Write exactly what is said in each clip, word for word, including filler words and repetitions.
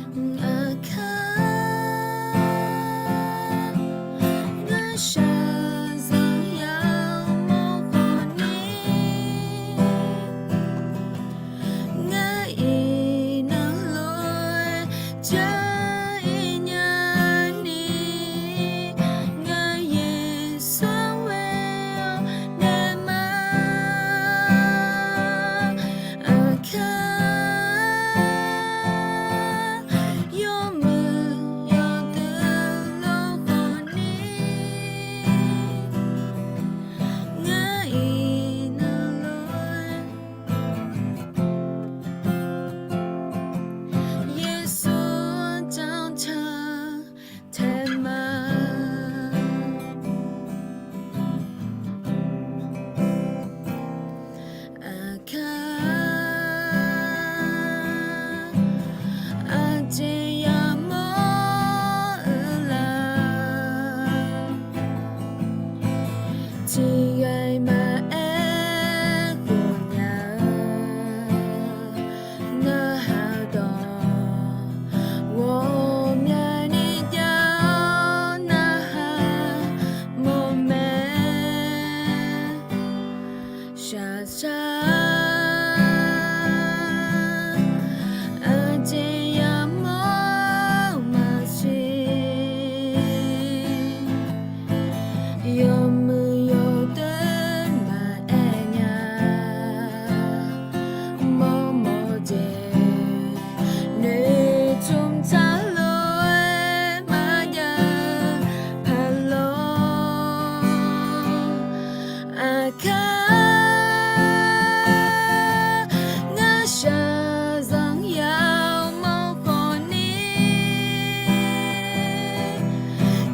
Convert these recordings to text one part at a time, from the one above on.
Aqkar, ngar shaqzanq yamawr khawfni, ngar iqnan lof-aer jaiq nyani, ngar Yeqsur-anr ghoe-awr naeq ma. Aqkar, yawmuiq yawdui lof khawfni, ngar iqnan lof-aer Yeqsur-anr janrcan tae ma. Aqkar, aqjeq yamawr-eu la? Tiqghaq maqaer ghofnya-eu narhaq dawq, ghawqmyani jav-awr narhaq mawf mae. Shaqshaq aqjeq yamawr maqsiq, yawmuiq yawdui maqaer nya, mawrmawr jeq noeqtmq tsaq lof-aer maqjav-eu paqlawr. Aqkar, ngar shaqzanq yamawr khawfni,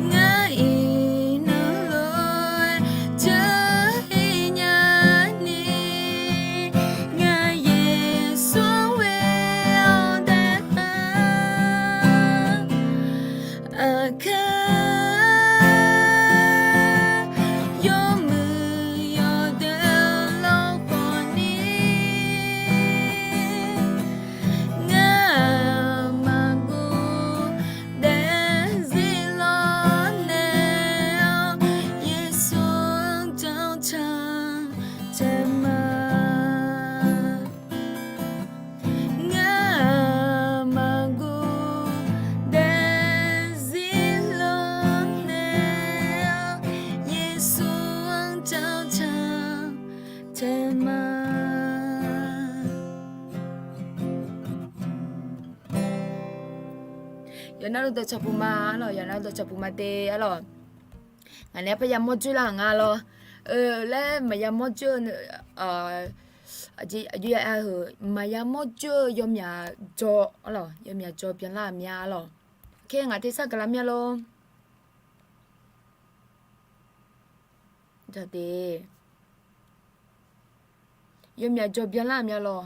ngar iqnan lof-aer jaiq nyani, ngar Yeqsur-anr ghoe-awr naeq ma. Aqkar, yawmuiq yawdui lof khawfni, ngar aqma guv daefzir lawrnaeq-awr, Yeqsur-anr janrcan tae ma. Ngar aqma guv daefzir lawrnaeq-awr, Yeqsur-anr janrcan tae ma. Yawqnan dawqcawq puq ma arlawq, yawqnan dawqcawq puq ma de arlawq. Ngaq nae parya mawr joer lar-euq nga lawr. Laer maqya mawr joer-eu, aqjeq aqjox ya-a heu maqya mawr joer-eu yawmyaq jawr arlawq, yawmyaq jawr byanlar-euq mya arlawq. Khaer ngaq tersar gaqlar mya lawr. Jade, yawmyaq jawr byanlar-euq mya lawr.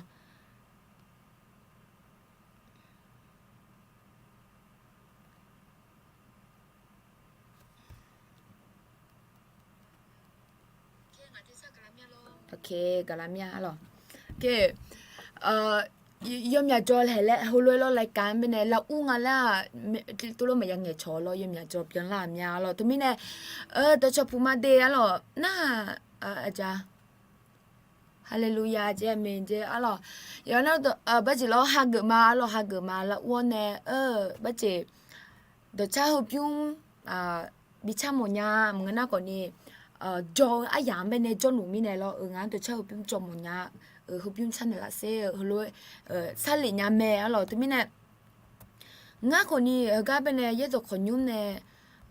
Gaqlar mya arlawq. Yawmyaq jawr haeq laer heulof-aer lawr, รายการ baenae lar ur nga laer-aq, tov lof maqya ngaeqcawq lawr, yawmyaq jawr byanlar-euq mya lawr. Teumirnae dawqcawq puq ma de arlawq nar-aq, aqja Haleluya jeq aqmeq jeq arlawq. Yawqnan barjeq lawr hageuf ma arlawq, hageuf ma lar ur-awr nae, barjeq dawqcar heubymr bi car mawfnya maqngeur nar khawfni, jawr-eu aryaq-anr baenae jawrluf mirnae lawr, ngaq-anr dawqcar heubymr jawr mawfnya-eu heubymr car naeqlaf ser-eu heulof-aer sarlef nya mae arlawq. Teumirnae ngar khawfni heugar baenae yaerdawq khawqnymr nae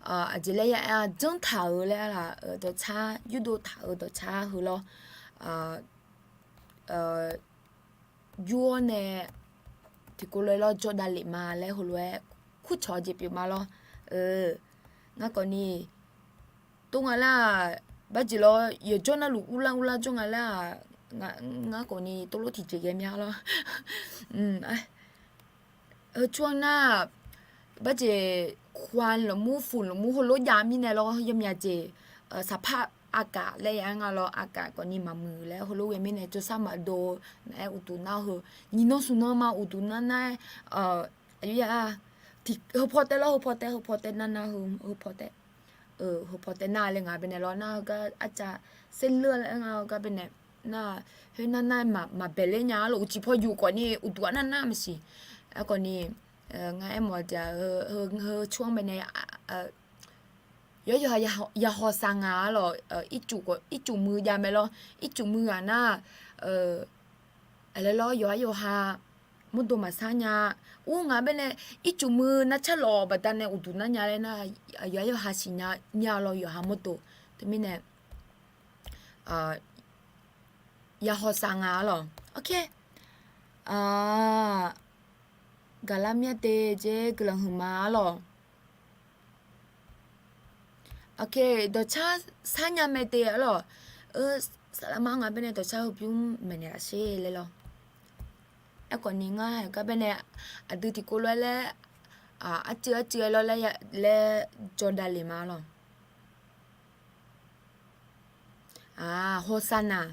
aqjeq laer ya-a janrtaq-euq laer arlaq, dawqcar yurdov taq-euq dawqcar heu lawr, yur-awr nae tiqkov lof-aer lawr jawr davlef ma laer heulof-aer kurcawq jeq pyeuf ma lawr. Ngar khawfni tov nga lar-aq, barjeq lawr yawqjawr navluf urlar urlar jawr nga lar-aq, ngar khawfni tov lof tiqjeq ghae mya lawr. Heu tsawrhaq nar, barjeq khoeq lafmur fuq lafmur heulof jav mirnae lawr, yawmyaq jeq saqpar aqgaf laer ya-aer nga lawr, aqgaf khawfni maqmuiq laer heulof ghae mirnae jawrsar maqdov nar-aer uqduq nar heu nyiq nan smq nan ma uqduq nar nar-aer Aqyawfnyaf-aq, tiq, heupaw taev lawr, heupaw taev, heupaw taev nar nar heu, heupaw taev. Heupaw taev nar laer ngaq baenae lawr nar heugar arcav serleur laer nga heugar baenae nar, khoernar nar maqbaeq ler nya-ar lor. Uqcif paw yuf khawfni uqduq-anr nar nar maqsiq. Aerkhawfni, ngar aermawf-eu jeq-aq, heu tsawr-anr baenae yawqha yawqha yaqhawq saq ngaq-ar lawq. Ircuf muiq jav mae lawr. Ircuf muiq ghaq nar, aqlaer lawr yawqha yawqha mawrdo maqsar nya. Ur ngaq baenae ircuf muiq narcar lawq baqdanae uqduq nar nya laer nar, yawqha yawqha siqnya nya lawr yawqha mawrdo. Teumirnae yaqhawq saq ngaq-ar lawq. Gaqlar myav te jer guiqlanq huiqma-ar lawq. Dawqcar sar nya mae te-ar lawq. Saflar mar ngaq baenae dawqcar heubymr maeqnaeq laf sher laer lawr. Aerkhawfni ngar heugar baenae aqdui tiqkov lof-aer laer, arcuiv arcuiv-aer lawr laer jawr davle ma lawq. Aq, hawsar naq.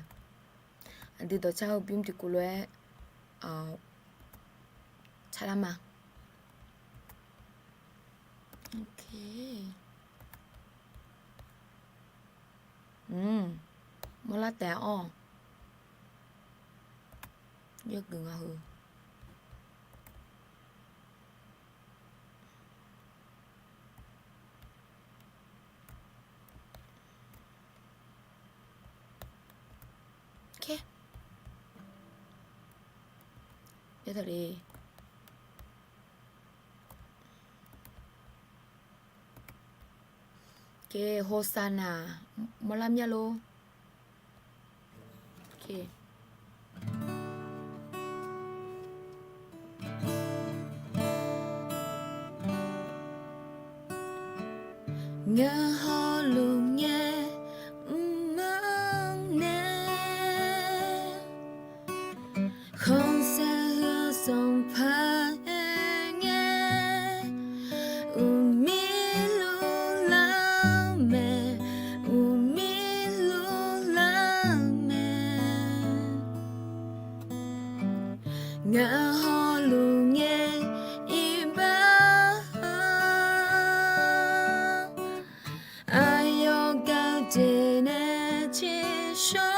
Aqdui dawqcar heubymr tiqkov lof-aer carlar ma. Mawrlar taef-awq. Yawgeuf nga heu. Hosanna, mawrlar myav lor. Ngaq hawluf ngae mr-anr nae, khanqsaer heu sanqpaq-aer ngae, uqmir luflar-eu mae, uqmir luflar-eu mae. Ngaq hawluf ngae iqbax-anr, aqyawf gaqjeq nae ciqshawr,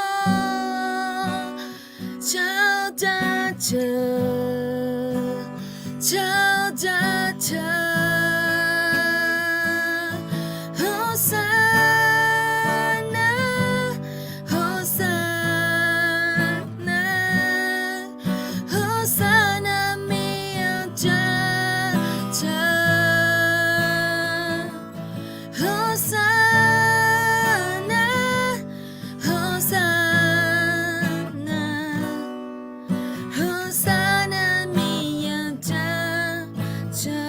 jawrjav ceuq, jawrjav ceuq. Hosanna, Hosanna, Hosanna miqyaer jaceuq. Hosanna, Hosanna, Hosanna miqyaer jaceuq.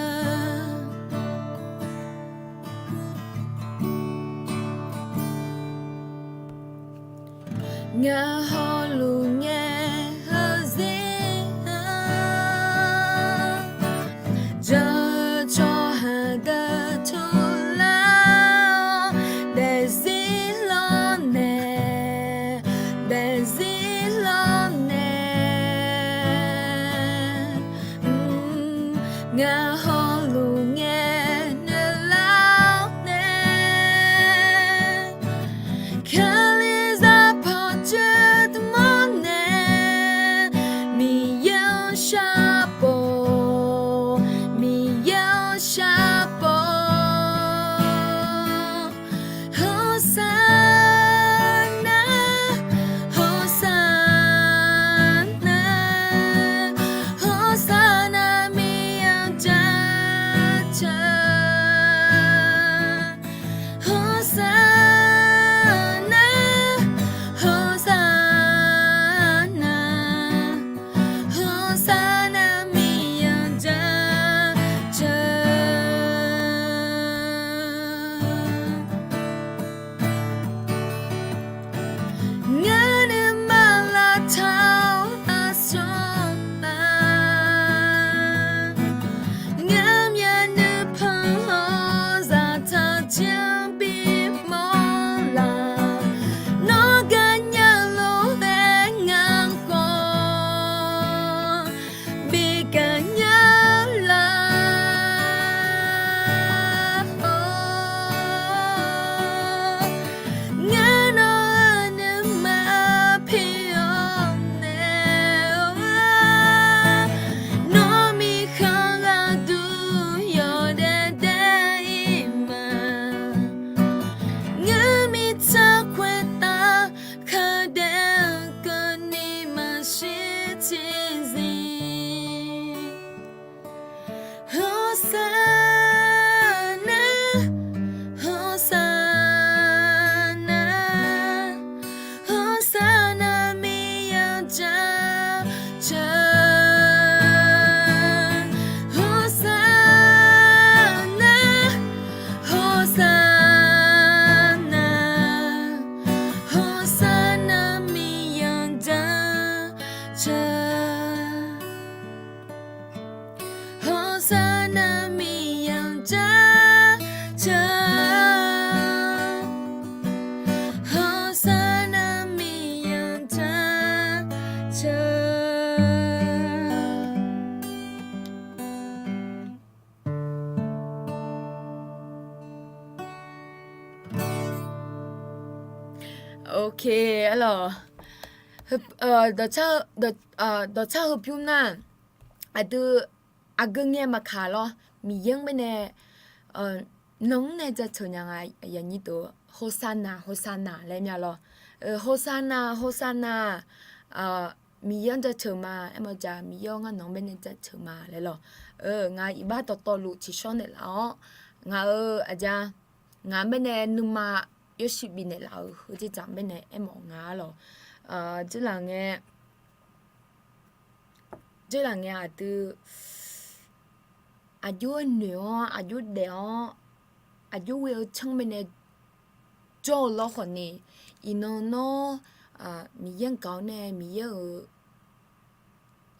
Ngaq hawluf ngae heuzir-anr, jan-eu tsawrhaq deuq turlar-awr, daefzir lawrnaeq, daefzir lawrnaeq. Ngaq hawluf ngae nuilar-awr nae, Kalizaq pawqtsuif dmawr nae, Miqyaer-anr sharpov, Miqyaer-anr sharpov. Hosanna, Hosanna, Hosanna miqyaer jaceuq. Ok, arlawq. Dawqtsar, dawqtsar heupymr nar, aqdui aqgeu ngae maqkaq lawr. Miqyaer-anr baenae nan-anr nae jaceuq nya nga, aqyuif aqnyir deuq. Hosanna, Hosanna laer mya lawr. Hosanna, Hosanna, Miqyaer-anr jaceuq ma, aermawf jaq, Miqyaer-awr ngar nawq-anr baenae jaceuq ma laer lawr. Ngaq iqbax dawqtawvluf tiqshawr naeqlaf-awr, ngaq-euq aqja, ngaq-anr baenae nuima yawshuif bifnaeq laf-euq heujeq dzaq-anr baenae aermawf nga arlawq. Dzeurlaf ngae, dzeurlaf ngae aqdui aqjox-aer noeq-awr, aqjox daef-awr, aqjox ghoe-eu tsanr baenae jawr-eu lawr khawfni, iqnan nawr Miqyaer-anr gaq-awr nae Miqyaer-euq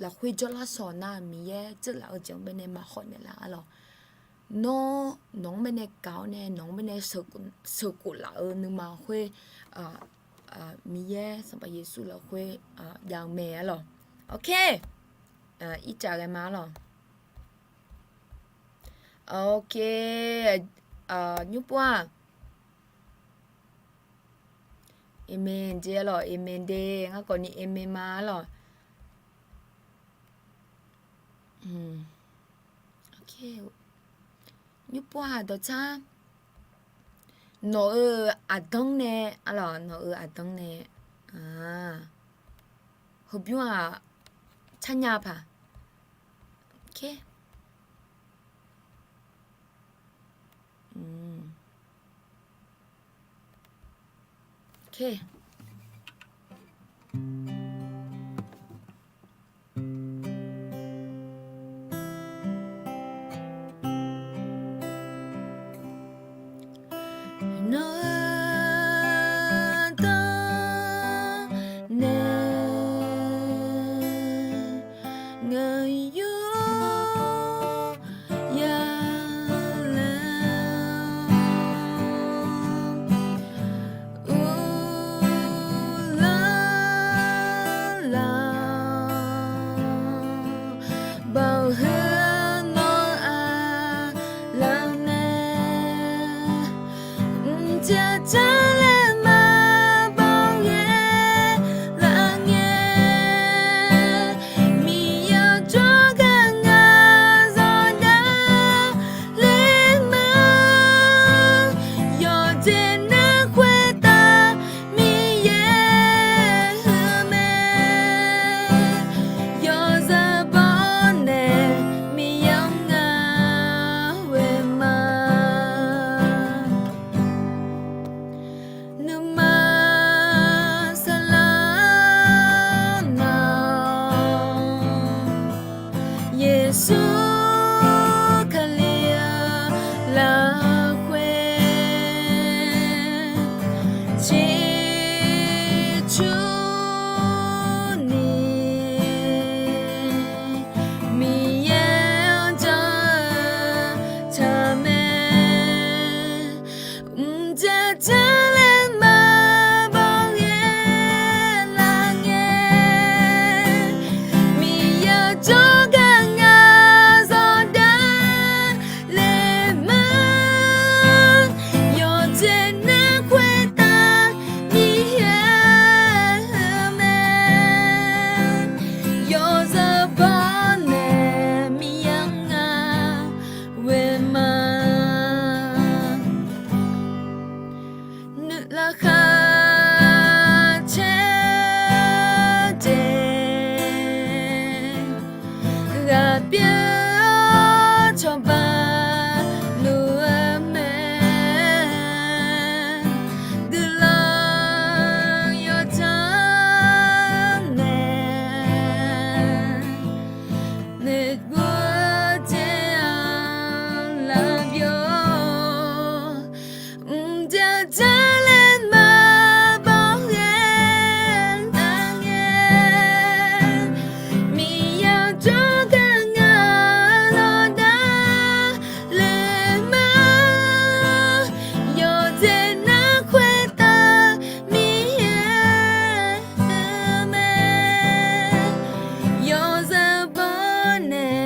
lafkhoer jawrlar shawq nar, Miqyaer dzeurlaf-eu jeq-anr baenae maqkhawf naeqlaf arlawq. Nawr nawq-anr baenae gaq-awr nae nawq-anr baenae sheuqkhof laf-eu nuima khoer Miqyaer Sanqpaq Yeqsur lafkhoer jav-eu mae arlawq. Ok, ircaf ghae ma arlawq. Ok, nymrpov-aq, amen jeq arlawq, amen de, ngar khawfni amen ma arlawq. Nymrpov-aq dawqtsar, nawq-euq aqdanr nae arlawq, nawq-euq aqdanr nae, heubymr-aq, tsarnya paq. Ok. Ok. Nawq-eu aqdanr nae ngaq yur ya laer-awr, uvlanr laf-awr, baoq heu nawr aqlaf nae mqtav tsanr laer ma bawghae laf ngae, Miqyaer-anr jawrgar ngaq zawqdar ler ma. Yawqjeq nar khoertav Miqyaer heu mae. Yawzeu bawr nae Miqyaer-anr ngar ghoe ma. Nuima saqlaq nar-awr, Yeqsur Kali-eu lafkhoer ciqcurni Miqyaer-anr janr-eu tsaq mae. Mqtav tsanr laer ma bawghae laf ngae, Miqyaer-anr jawrgar ngaq zawqdar ler ma. Yawqjeq nar khoertav Miqyaer heu mae. Yawzeu bawr nae Miqyaer-anr ngar ghoe ma. Nuima laqkhaq caer jeq ghaq pyeuf-awr cawba luf-eu mae. Guiqlanq yawdzanr nae noeqbur-eu jeq-anr laf byov. Mqtav tsanr laer ma bawghae laf ngae, Miqyaer-anr jawrgar ngaq zawqdar ler ma. Yawqjeq nar khoertav Miqyaer mae. Yawzeu bawr nae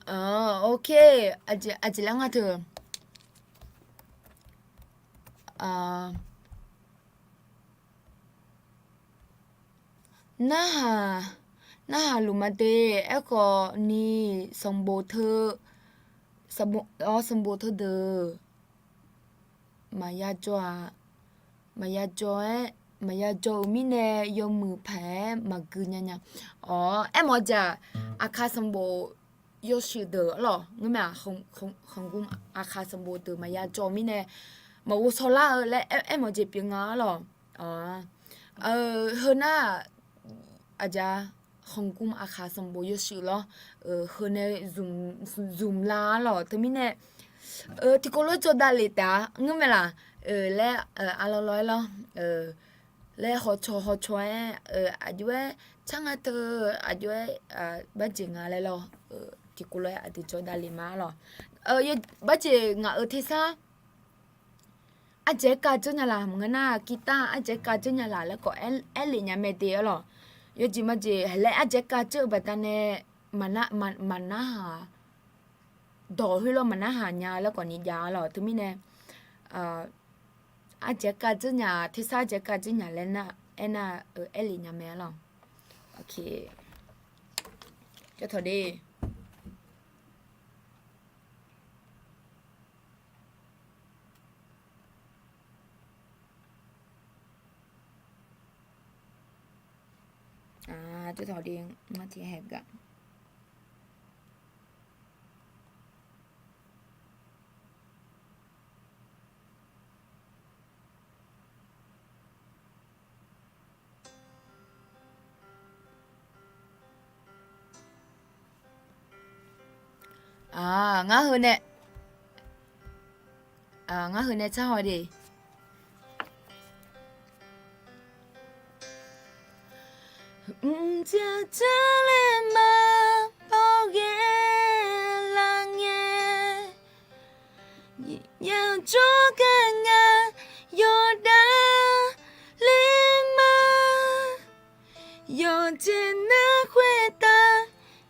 Ok, aqjeq laer nga teu. Narhaq, narhaq luf ma de. Aerkhawf ni sanqbof teu, sanqbof teu deuq maqya jawr-a. Maqya jawr-aer, maqya jawr-euq mirnae yawmuiq paq-aer maqgui nya nya. Awq, aermawf-eu jeq-aq, aqkaq sanqbof yawshuif deuq arlawq, ngeurmae-aq, khanqgmr aqkaq sanqbof deuq maqya jawr-eu mirnae maqghov shawrlar-eu laer aermawf-eu jeq pyeuf nga arlawq. Heunar-aq, aqjeq-a, khanqgmr aqkaq sanqbof yawshuif lawr, heu nae zmq la arlawq. Teumirnae tiqkawv lof-aer jawr davlef taef-a ngeurmae laf laer, arlawr lawr-aer lawr laer hawcaw hawcaw-aer, aqjox-aer car nga teu, aqjox-aer barjeq nga laer lawr, tiqkawv lof-aer aqdui jawr davlef ma arlawq. Barjeq ngaq-euq tersar arjaev-aer kav dzeur nya laq, maqngeur nar guitar arjaev-aer kav dzeur nya laq laer khawf aerlef nya mae de arlawq. Yawjeq majeq laer arjaev-aer kav dzeur-eu baqdanae maqnarhaq, dawq khoerlof maqnarhaq nya laer khawf ni jav arlawq. Teumirnae arjaev-aer kav dzeur nya, tersar arjaev-aer kav dzeur nya laer nar, aernar-eu aerlef nya mae arlawq. Jawr tawq de. Jawr tawq de, ngar tiq hae gaq. Ngar heu nae, ngar heu nae tsar haw de. Mqtav teuler ma bawghae lar ngae, yawjawr gar nga yawdav ler ma. Yawqjeq nar khoertav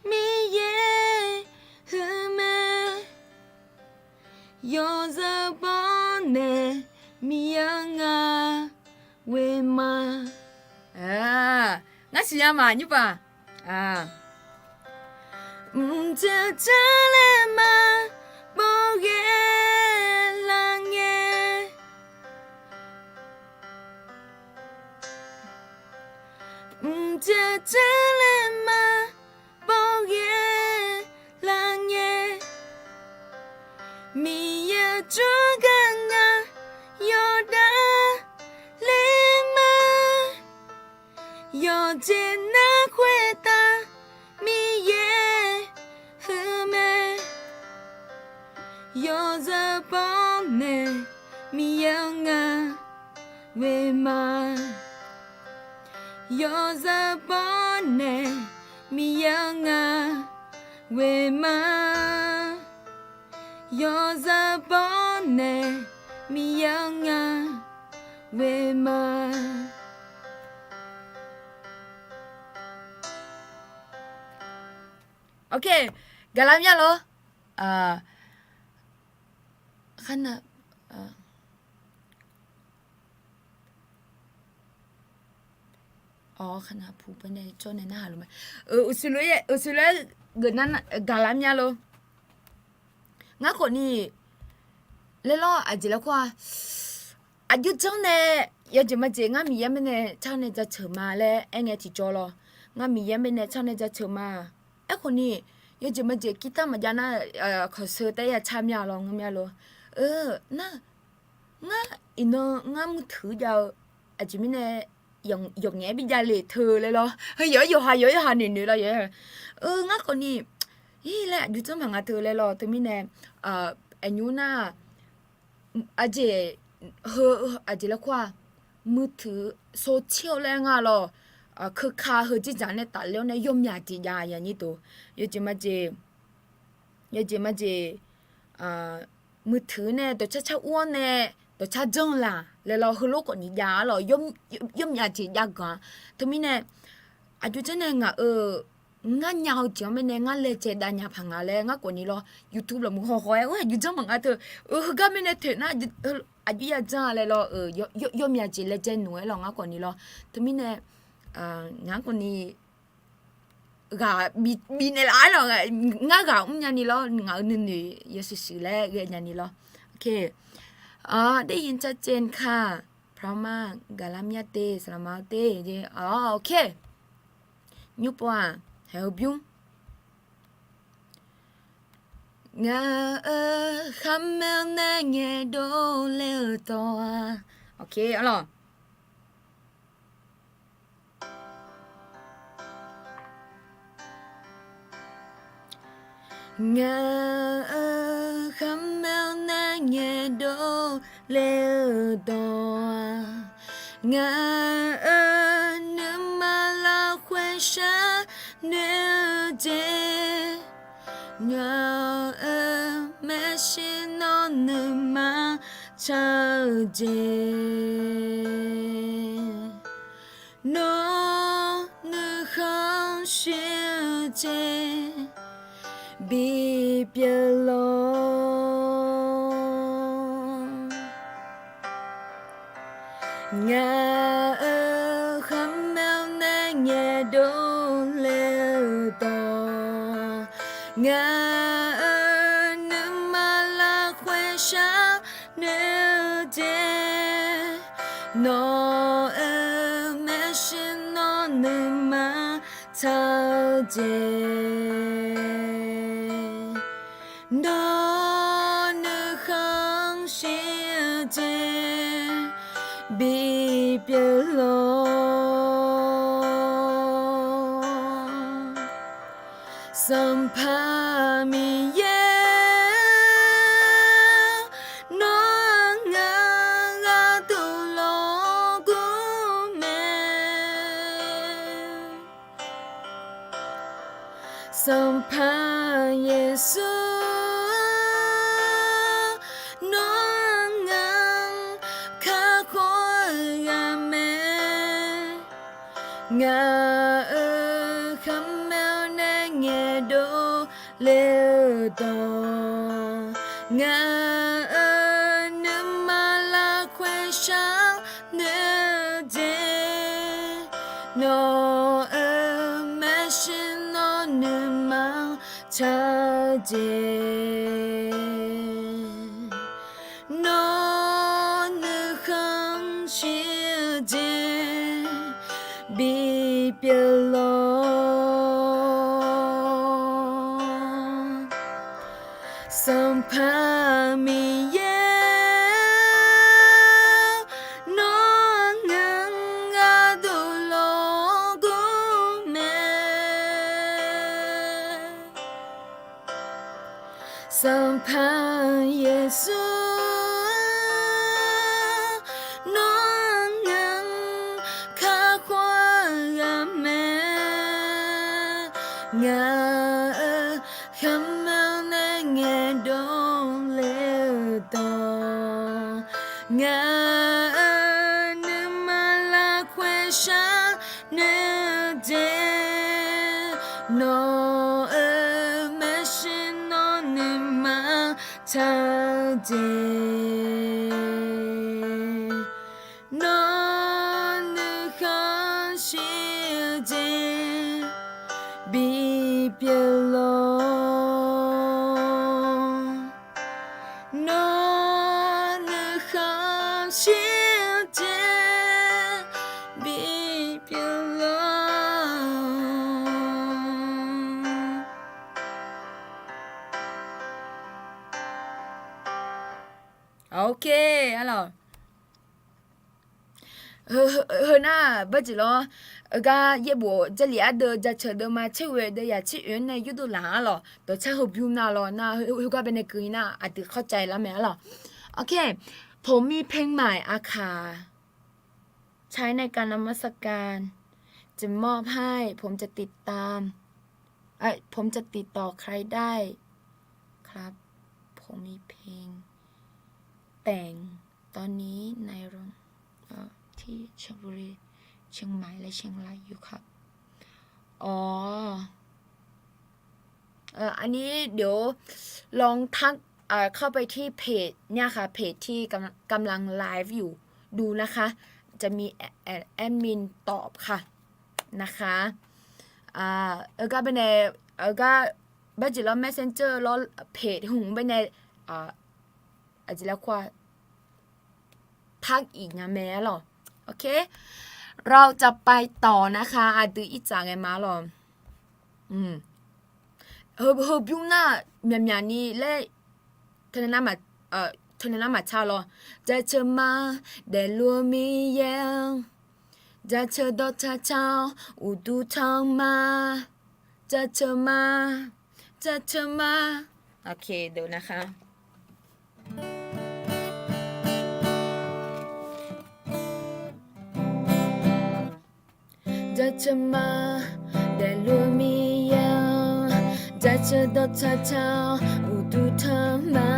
Miqyaer-euq mae. Yawzeu bawr nae Miqyaer-anr nga ghoe ma. Ngar siqnya ma nymr paq. Mqtav teuler ma bawghae lar ngae, mqtav teuler ma bawghae lar ngae, Miqyaer jawrgar nga yawdav ler ma. Yawqjeq nar khoertav Miqyaer-euq mae. Yawzeu bawr nae Miqyaer-anr nga ghoe ma. Yawzeu bawr nae Miqyaer-anr nga ghoe ma. Yawzeu bawr nae Miqyaer-anr nga ghoe ma. Ok, gaqlar mya lor. Kharnav, kharnav puq baenae jawr nae narhaq luf ma. Uqshoe lof-aer geuf nar gaqlar mya lor. Ngar khawf ni laer lawr, aqjeq laer kur-a, aqjox janr nae yawjeq majeq ngar Miqyaer mirnae tsar nae jaceuq ma laer aernae tiqjawr lawr. Ngar Miqyaer mirnae tsar nae jaceuq ma. Aerkhawf ni yawjeq majeq guitar maqjav nar, kawqsheu taef-aer ya tsar mya lawr, ngeur mya lor. Nar, ngar iqnan ngar muiqteuq jav-eu, aqjeq mirnae yawqngaef-aer bi javle teu laer lawr. Yawqha yawqha noeq noeq lawr. Ngar khawf ni ir laer aqjox janr maqnga teu laer lawr. Teumirnae aqnymr nar, aqjeq heu, aqjeq laer kur-a, muiqteuq sawqtser-awr laer nga lawr. Keuka heu dzerdzaq nae tafler-awr nae yawmyaq jeq jav yanyir dov. Yawjeq majeq, yawjeq majeq muiqteuq nae dawqcar car ur-awr nae dawqcar janr-eu laq laer lawr, heulof khawf ni jav-a lawr. Yawmyaq jeq jav ganq-a. Teumirnae aqjox janr nae ngaq-euq ngar nya-eu jeq-anr mirnae ngar laejae dav nya paq nga laer ngar khawfni lawr. YouTube lafmuiq hawhaw-aer, aqjox janr maqnga teu, heugar mirnae toeq nar, aqjox ya janr-a laer lawr, yawmyaq jeq laejae noeq-aer lawr ngar khawfni lawr. Teumirnae, ngaq-anr khawfni ghaq bifnaeq laf-aer lawr, ngar ghaq mrnya ni lawr, ngaq-euq nuinoeq yawshuif shuif laer ghae nya ni lawr. ได้ยินชัดเจนค่ะ พร้อมมาก gaqlar myav te, saqlaq ma-eu te. Nymr pov-aq, haeq-eu bymr. Ngaq-euq kharmaer nae ngaeqdov le-eu dawq-aq, Ngaq-euq kharmaer nae ngaeqdov le-eu dawq-aq, ngaq-euq nuima lafkhoer sharnoeq-eu jeq, ngaq-euq maeqshi nawr nuima tsaq-eu jeq, nawr nuikhanr shir-eu jeq bipyeuf lawr. Ngaq-euq kharmaer nae ngaeqdov le-eu dawq, ngaq-euq nuima lafkhoer sharnoeq-eu jeq, nawq-euq maeqshi nawr nuima tsaq-eu jeq, nawr nuikhanr shir-eu jeq bipyeuf lawr. Sanqpaq Miqyaer, nawr-aq ngaq-anr gharduq lawrgur mae. Sanqpaq Yeqsur, nawr-aq ngaq-anr kakhof-eu ghaq mae. Ngaq-euq kharmaer nae ngaeqdov le-eu dawq, ngaq-euq nuima lafkhoer sharnoeq-eu jeq, nawq-euq maeqshi nawr nuima tsaq-eu jeq, nawr nuikhanr shir-eu jeq bipyeuf lawr. Sanqpaq Miqyaer, nawr-aq ngaq-anr gharduq lawrgur mae. Sanqpaq Yeqsur, nawr-aq ngaq-anr kakhof-eu ghaq mae. Ngaq-euq kharmaer nae ngaeqdov le-eu dawq, ngaq-euq nuima lafkhoer sharnoeq-eu jeq, nawq-euq maeqshi nawr nuima tsaq-eu jeq, nawr nuikhanr shir-eu jeq bipyeuf lawr. Nawr nuikhanr shir-eu jeq bipyeuf lawr. Ok, arlawq. Heu nar barjeq lawr, heugar yaerbof Jarlif ardeuv jaceuq deuvma tser ghoe deuvya tser oe-anr nae yurdov laq-anr lawq, dawqtser heubymr nar lawr nar, heugar baenae keuv-ir nar aqdui khawr cav lar mae arlawq. Ok, ผมมีเพลงใหม่ aqkaq ใช้ในการนมัสการ จะมอบให้ ผมจะติดตาม เอ่อ ผมจะติดต่อใครได้ครับ ผมมีเพลงแต่งตอนนี้ในโรง เอ่อ ที่ชลบุรี เชียงใหม่และเชียงรายอยู่ครับ อ๋อ อันนี้เดี๋ยวลองทัก เข้าไปที่เพจเนี่ยค่ะ เพจที่กำ กำลังไลฟ์อยู่ดูนะคะ จะมีแอด แอดมินตอบค่ะ นะคะ เออ ก็ไปใน เออ ก็ baqjeq lawr messenger lawr เพจ hmq ไปใน เออ aqjeq laer khoer ทักอีกนะแม่ lawq. โอเค เราจะไปต่อนะคะ aqdui irtsaq ngae ma lawq. Heubymr nar myaqmyaq ni laer teunaeq nar maqtsaq lawq. Jaceuq ma, daefluf-eu Miqyaer-anr, jaceuq dawqtsaq tsaq-awr uqduq tanq ma. Jaceuq ma, jaceuq ma. โอเค เดี๋ยวนะคะ Jaceuq ma, daefluf-eu Miqyaer-anr, jaceuq dawqtsaq tsaq-awr uqduq tanq ma.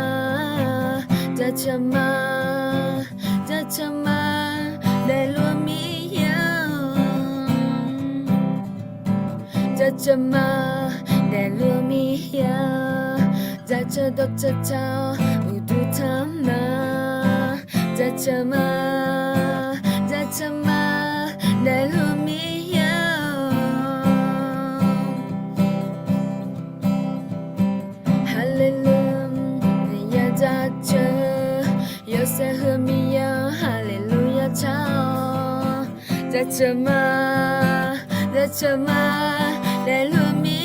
Jaceuq ma, jaceuq ma, daefluf-eu Miqyaer-anr, jaceuq ma, daefluf-eu Miqyaer-anr, jaceuq dawqtsaq tsaq-awr uqduq tanq ma. Jaceuq ma, jaceuq ma, daefluf-eu Miqyaer-anr. Haleluya jaceuq, yawshaef heu Miqyaer-anr haleluya car-awq. Jaceuq ma, jaceuq ma, daefluf-eu Miqyaer-anr.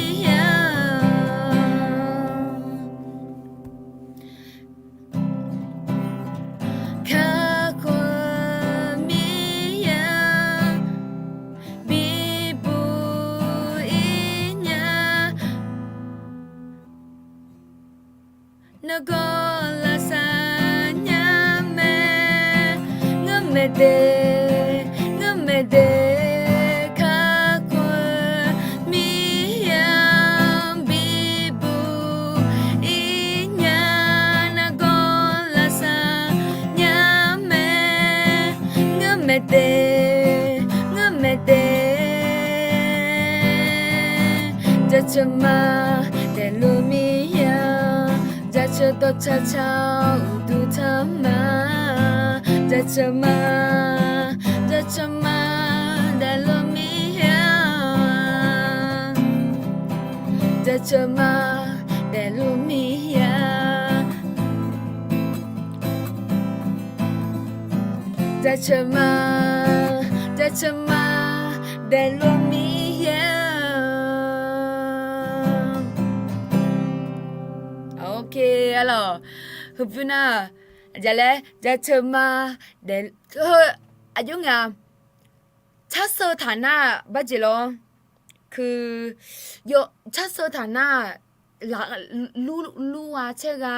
Kakhof-eu Miqyaer-anr, bibuq-ir nya. Nargawr lavsav nya mae, ngeurmae de, ngeurmae de. Kakhof-eu Miqyaer-anr, bibuq-ir nya. Nargawr lavsav nya mae, ngeurmae de, ngeurmae de. Jaceuq ma, daefluf-eu Miqyaer-anr, jaceuq dawqtsaq tsaq-awr uqduq tanq ma. Jaceuq ma, jaceuq ma, daefluf-eu Miqyaer-anr, jaceuq ma, daefluf-eu Miqyaer-anr. Jaceuq ma, jaceuq ma, daefluf-eu Miqyaer-anr. Ok, arlawq, heubymr nar, aqjeq laer jaceuq ma, daef, heu, aqjox nga, carseu taq nar, baqjeq lawr, heu, carseu taq nar, lur, lur-a caer gha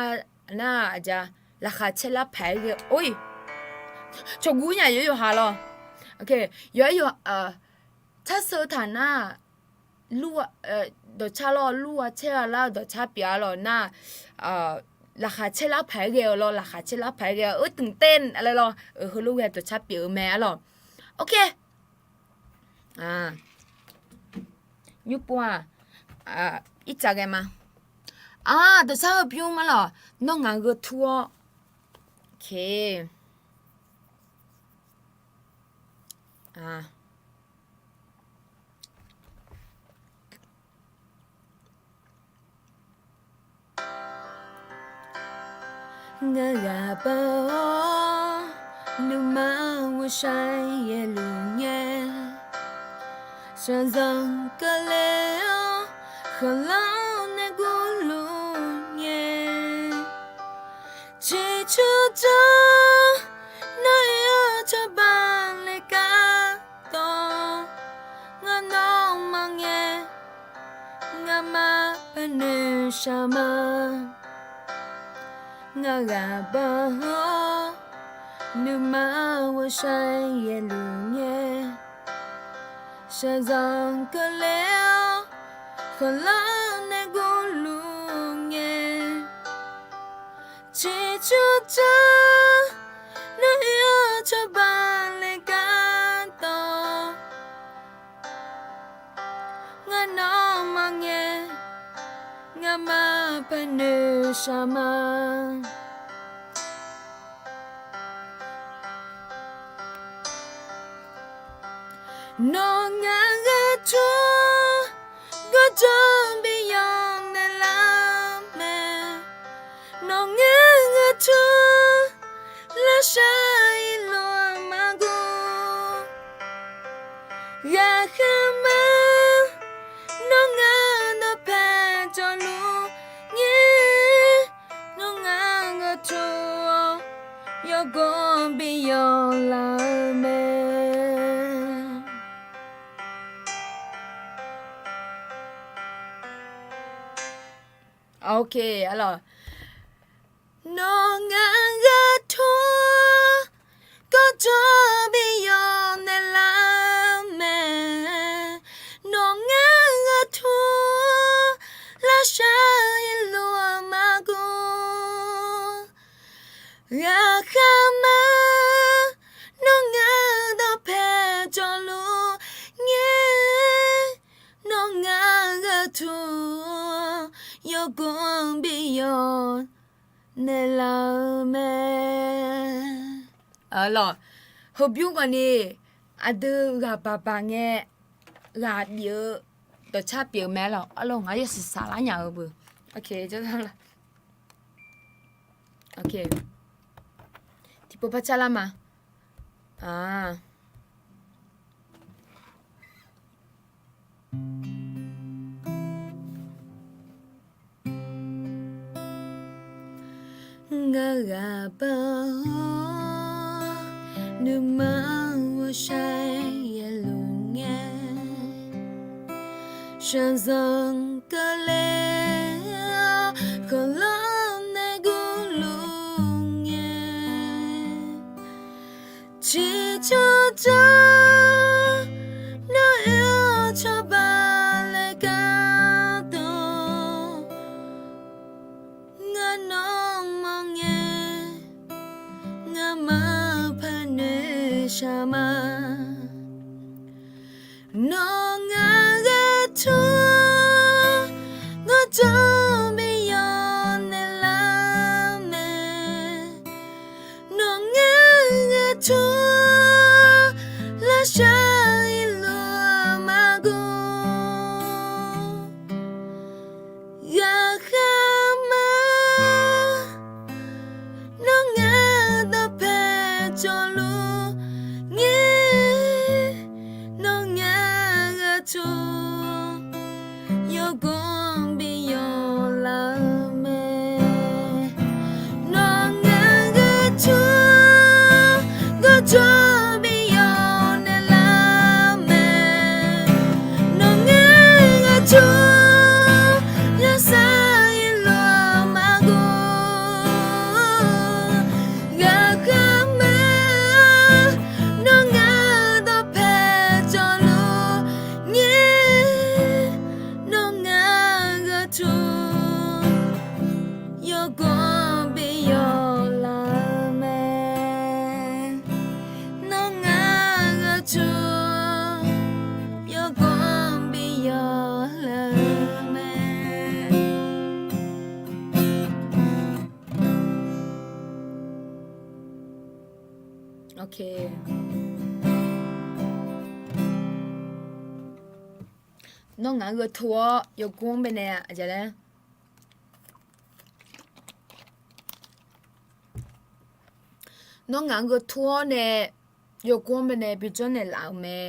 nar, aqjeq, laqkhaq caer lar paq-aer ghae, or, cawqguv nya yawqha lawr. Yawqha, carseu taq nar, dawqcar lawr lur-a caer gha lar dawqcar pyeuf-a lawr nar, laqkhaq caer lar paq-aer ghae-eu lawr, laqkhaq caer lar paq-aer ghae-eu ตื่นเต้น laer lawr, heulof ghae dawqcar pyeuf-eu mae arlawq. Ok. Nymr pov-aq, irtsaq ghae ma. Aq, dawqcar heubymr ma lawq, nawr ngaq-eu gheu tur-awr. Ok. Ngar ghaq bar-awr, nuima ghawqshaq yaeqluf ngae. Shaqzanq keuvle-awr, khanqlanr nae gurluf ngae. Ciqcur dzanr, nawr oe-eu cawba le gar dawq. Ngar nawmaf ngae, ngamaf panoeq shaq ma. Ngar ghaq bar-awr, nuima ghawqshaq yaeqluf ngae. Shaqzanq keuvle-awr, khanqlanr nae gurluf ngae. Ciqcur dzanr, nawr oe-eu cawba le gar dawq. Ngar nawmaf ngae, Ngamaf paqnoeq shaq ma. Nawq ngaq-eu gharduq gawrjawr bi yawf naeqlaf-eu mae. Nawq ngaq-eu gharduq lavshar irluf-eu maqguv. Ghaqkhaer ma, nawr ngaq-eu dawqpae jawrluf ngae, nawr ngaq-eu gharduq yawgawr bi yawf laf-eu mae. Nawr ngaq-eu gharduq gawrjawr bi yawf naeqlaf-eu mae. Nawq ngaq-eu gharduq lavshar irluf-eu maqguv. Ghaqkhaer ma, nawr ngaq-eu dawqpae jawrluf ngae, nawr ngaq-eu gharduq yawgawr bi yawf naeqlaf-eu mae. Lawq, heubymr khawfni aqdui ghaq baq baq ngae ghaq bif-eu dawqcar pyeuf-eu mae lawq. Arlawr, ngaq yawshuif saflar nya-eu beu. Tiqpov par carlar ma. Ngar ghaq baq-awr, nuima ghawqshaq-aer yaeluf ngae, shaqzanq keuvle-awr, khanqlanr nae gurluf ngae, ciqcawq jawr, nawr oe-awr cawba laer gardawq. Ngar nawmaf ngae, ngamaf paqnoeq shaq ma. Nawr ngaq-eu gharduq gawrjawr bi yawf naeqlaf-eu mae. Nawr ngaq-eu gharduq lavshar irluf-eu maqguv. Ghaqkhaer ma, nawr ngaq-eu dawqpae jawrluf ngae, nawr ngaq-eu gharduq yawgawr bi yawf laf-eu mae. Nawr ngaq-eu gharduq gawrjawr bi yawf naeqlaf-eu mae. Nawr ngaq-eu gharduq lavshar irluf-eu maqguv. Ghaqkhaer ma, nawr ngaq-eu dawqpae jawrluf ngae, nawr ngaq-eu gharduq yawgawr bi yawf laf-eu mae. Nawr ngaq-eu gharduq yawgawr bi yawf laf-eu mae. Nawr ngaq-anr gheu tur-awr yawgor-anr baenae aqjeq laer, nawr ngaq-anr gheu tur-awr nae yawgor-anr baenae bijawr naeqlaf-euq mae.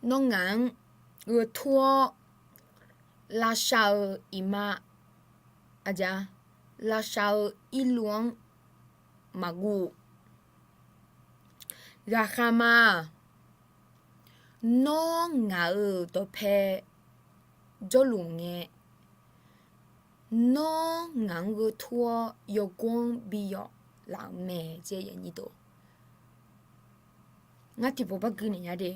Nawr ngaq-anr gheu tur-awr lavshav-eu iqma, aqjeq, lavshav-eu irluv-anr maqguv. Ghaqkhav ma-aq, nawr ngaq-euq dawqpae jawrluf ngae, nawr ngaq-anr gheu tur-awr yawgor-anr bi yawf laf-euq mae. Ngar tiqpov bargui naeq nya de.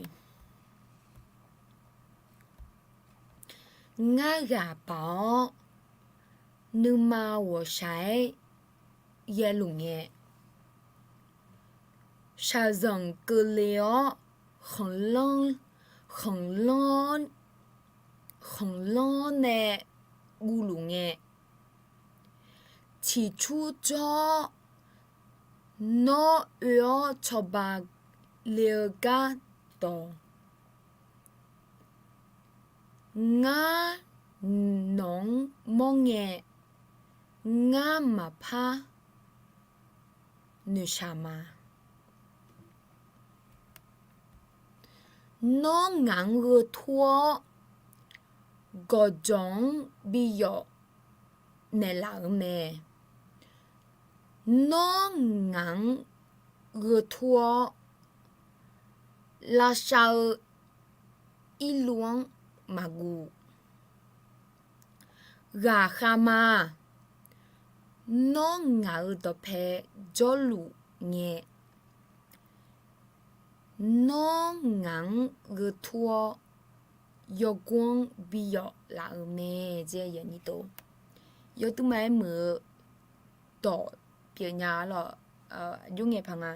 Ngar ghaq baq-awr nuima ghawqshaq-aer yaeluf ngae, shaqzanq keuvle-awr khanqlanr, khanqlanr, khanqlanr nae guvluf ngae, ciqcur jawr-awr nawr oe-awr cawba le-eu gar dawq. Ngar nawq-anr mawr ngae, ngar maqpar noeqshaq ma. Nawr ngaq-anr gheu tur-awr, gawqjawq-anr bi yawf naeqlaf-euq mae. Nawr ngaq-anr gheu tur-awr, lavshav-eu irluv-anr maqguv. Ghaqkhav ma. Nawr ngaq-euq dawqpae jawrluf ngae, nawr ngaq-anr gheu tur-awr, yawgor-anr bi yawf laf-euq mae. Yawduima-aer muiq-eu dawq pyeufnya lawq. Aqjox ngae paq nga.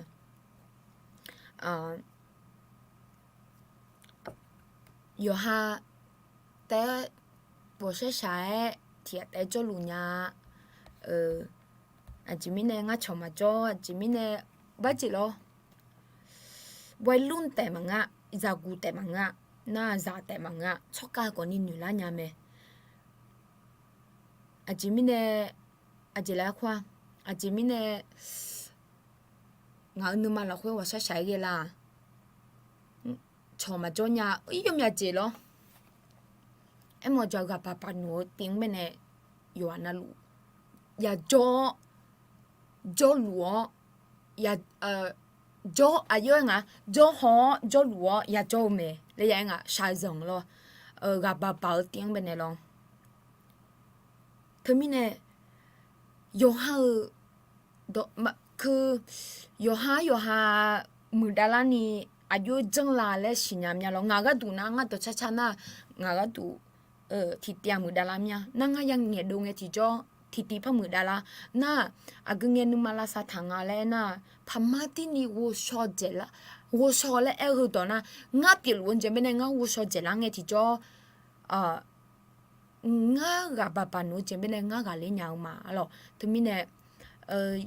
Yawqha taef-aer ghawqshaq shaq-aer tiq ghaq taef-aer jawrluf nya-a. Aqjeq mirnae ngar cawq maqjawr, aqjeq mirnae barjeq lawr. วัยรุ่น taef maqngeur-a, zaqguq taef maqngeur-a, nar zaq taef maqngeur-a, tsawrkhav khawfni noeqlar nya mae. Aqjeq mirnae, aqjeq laer khoer-a, aqjeq mirnae ngaq-euq nuima lafkhoer ghawqshaq shaq-aer ghae la. Cawq maqjawr nya, ir yawmyav jeq lawr. Aermawf jaq ghaq baq baq noeq-eu tiv-anr baenae yawqghaq navluf yajawr-awr, jawrluf-awr, jawr aqyawf-aer nga, jawrhaw-awr jawrluf-awr yajawr-eu mae laer ya-aer ngaq shaqzanq lawr. Ghaq baq baq-eu tiv-anr baenae lawr. Teumirnae yawqha-euq dawq, yawqha yawqha muiqdav larni aqjox janrla laer siqnya mya lawr. Ngaq gharduq nar ngar dawqcar car nar, ngaq gharduq tiqtiv-aq muiqdav lar mya. Nar ngar ya ngaeqdov ngae tiqjawr tiqtiv par muiqdav lar. Nar aqgeu ngae nuima lavsav taq nga laer aernar, paqmar tirni ghovshaw dzaeqlar, ghovshaw laer aer-eu heudawq nar, ngar pyeufluf-eu jeq baenae ngar ghovshaw dzaeqlar ngae tiqjawr ngar ghaq baq baq noeq-eu jeq baenae ngar ghaqler nya-eu ma arlawq. Teumirnae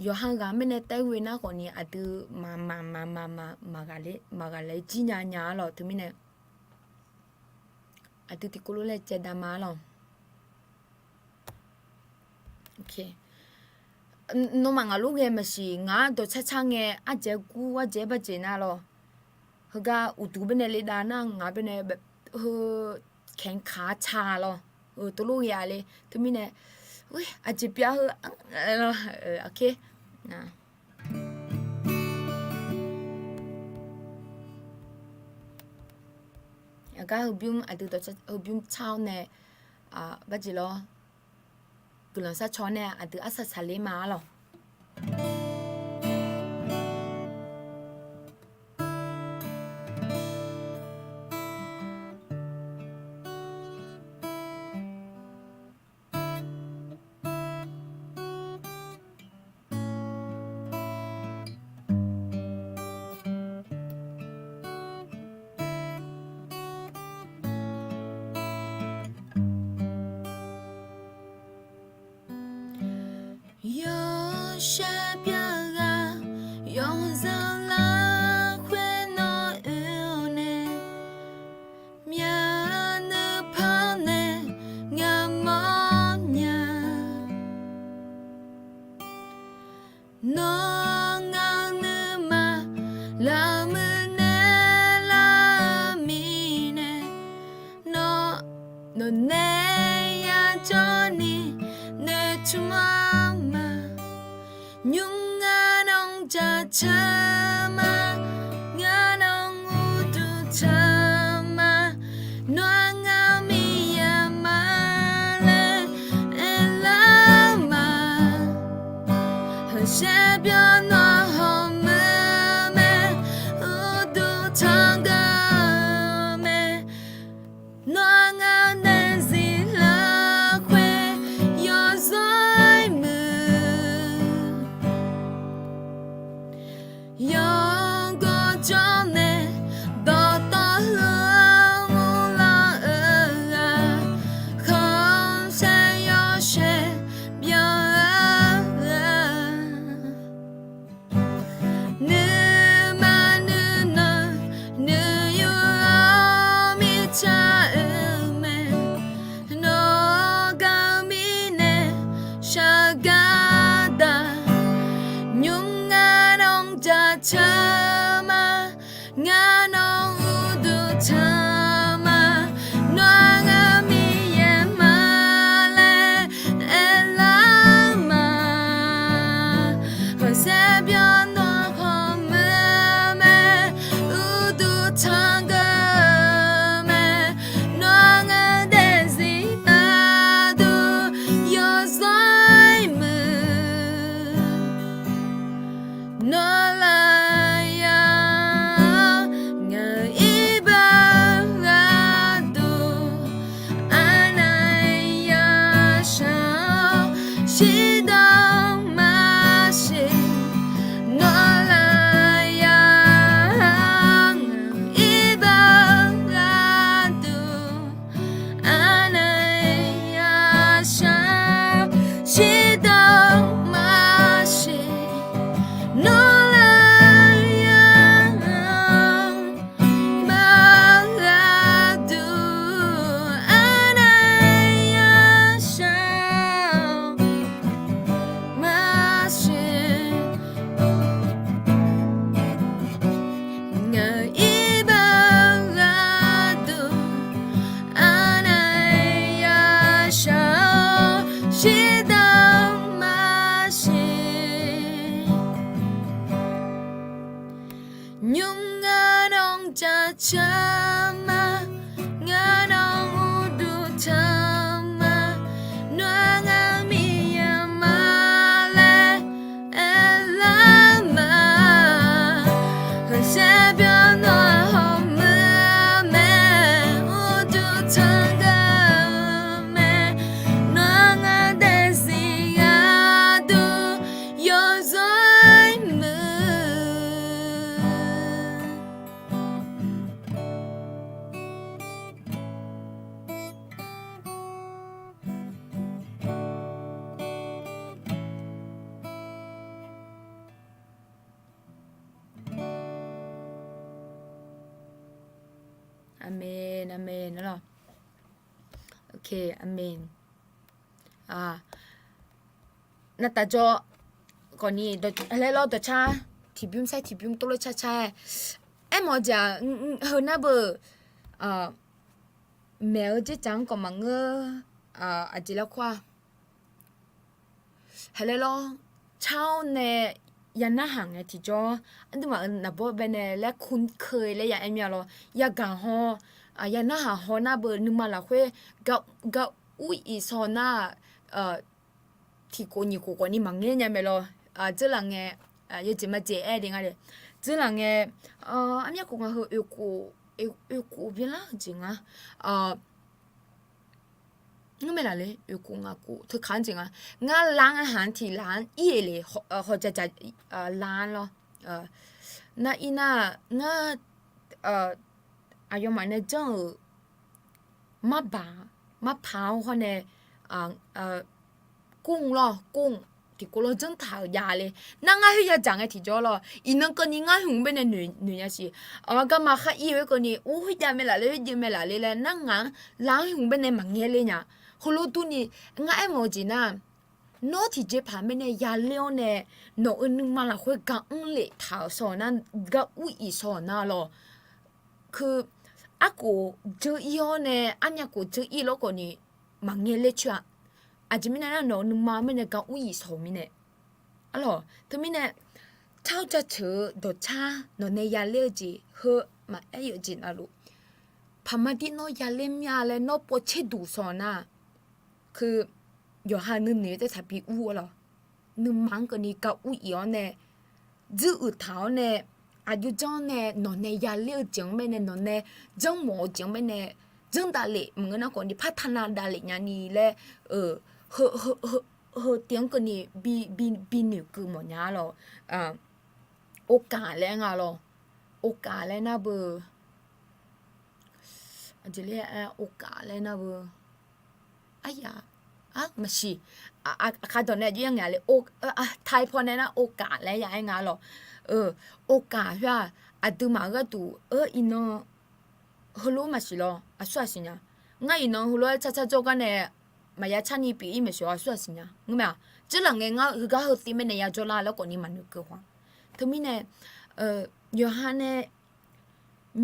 yawqha ghaq mirnae taef-aer ghoe nar khawfni aqdui maqmaq maqmaq maqmaq maqghaqler jir nya nya arlawq. Teumirnae aqdui tiqkawv lof laer caev dav ma arlawq. Nawmaf ngaq lof ghae maqsiq, ngaq-anr dawqcar car ngae ardzaeq-aer gur ardzaeq-aer barjeq nar lawr. Heugar uqduq baenae le dav nar ngaq baenae heu kaeq kaq-ar ca lawr. Tov lof ghae-a le. Teumirnae aqjeq pyav heu Aqgar heubymr aqdui dawq heubymr car-awr nae barjeq lawr. Guiqlanq sharcaw nae aqdui arsaq saqler ma arlawq. Yawshaef byaqghaq yawzanq lafkhoer nawr oe-awr nae, myavnuiv pawnae ngamawr nya. Nawr ngaq-euq nuima lafmuiq naeq lar-eu mirnae, nawq, nawqnae yajawr ni noeqtmq-awr ma. Nymr ngar nawq-anr jaceuq ma, ngar nawq-anr uqduq teuq ma, nawr-aq ngaq-anr miqyaer ma laer aerlar ma. Heushaer byawq nawr hawmuiq-eu mae, uqduq tanqdui mae. Nawr-aq ngaq nae zif lafkhoer yawzanr-aer muiq. Yawr Aqmeq, aqmeq, aqmeq, aqmeq. Navtaf jawr khawfni, laer lawr dawqcar tiqbymr sair tiqbymr tov lof car car-aer, aermawf-eu jeq-aq, heu nar beu, maeq-eu dzerdzaq-anr khawf maqngeur, aqjeq larkawr-aq, haqlaer lawr, car-awr nae ya narhaq ngae tiqjawr, aqduimaf-euq naqbawr baenae laer kur keuv laer ya aer mir-a lawr. Yagaq haw, ya narhaq haw nar beu nuima lafkhoer gar ur-iq shaw nar-aq, tiqkhof nyiq khof khawfni maqngaer nya mae lawr. Dzeurlaf ngae, yawjeq majeq aer de nga le. Dzeurlaf ngae, armyar khof ngaq heu oekhof byanlar-eu jeq nga. Ngar mae laf le, oekhof ngaq khof teukaq-anr jeq nga. Ngar lar-anr haq-anr tiq laf-anr ir-eq le, hawqjaqjaq lar-anr lawr. Nar ir nar, ngar aqyawfmaf nae janr-euq marbaq, marpaq-anr hawr nae, kor lawr, kor tiqkov lawr janr taq-euq jav le. Nar ngar khoer yadzaq ngae tiqjawr lawr, iqnan keuvni ngar hmq baenae noeq nya siq. Aqma garma khar ir-eu khoer keuvni, or, khoerjav mae laf le, khoerjav mae laf le laer nar ngaq-anr lar-anr hmq baenae maqngaer ler nya. Heulof durni, ngar aermawf-eu jeq nar, nawr tiqjeqpaq baenae yaler-awr nae, nawq-euq nuima lafkhoer gar mr lef taq-euq shaw-awq nar, gar ur-iq shaw-awq nar lawr. Keu, arkhof dzeur ir-awr nae, armyar khof dzeur ir lawr khawfni maqngaer ler coer-a. Aqjeq mirnae nar, nawq-euq nuima mirnae gar ur-iq shaw-euq mirnae. Arlawq, teumirnae, car-awr jaceuq-eu dawqcar nawq nae yaler-eu jeq heu maqaer-eu jeq navluf, paqma dir nawr yaler mir-a laer nawr pov tser duq shaw-awq nar, keu, yawqha nuinoeq taef taqbi ur-awr lawr. Nuima-anr keuvni gar ur-iq-awr nae, dzuir uiq taq-awr nae, aqjox janr nae nawq nae yaler-eu jeq-anr baenae, nawq nae janrmawf-eu jeq-anr baenae, janr davlef maqngeur nar khawfni par taqnav davlef nyani laer, heu, heu tiv-anr keuvni bi noeqkeuv mawfnya lawr. Okaq laer nga lawr. Okaq laer nar beu, aqjeq laer, okaq laer nar beu, aqyaq, maqsiq, aqkar dawq nae aqjox ya ngaeq le, taipaw nae nar okaq laer ya aer nga lawr. Okaq khoer-aq, aqduimaf-eu gharduq-eu iqnan heulof maqsiq lawr, aqsur aqsiq nya. Ngar iqnan heulof-aer carcar jawrgar nae maqya carni pyeuf-ir maeqshi-awr aqsur aqsiq nya ngeur mae-aq. Dzeurlaf ngae ngar heugar heu tiv mae nae ya jawrlar laer khawfni maqnoeqkeuv haw. Teumirnae, yawqha nae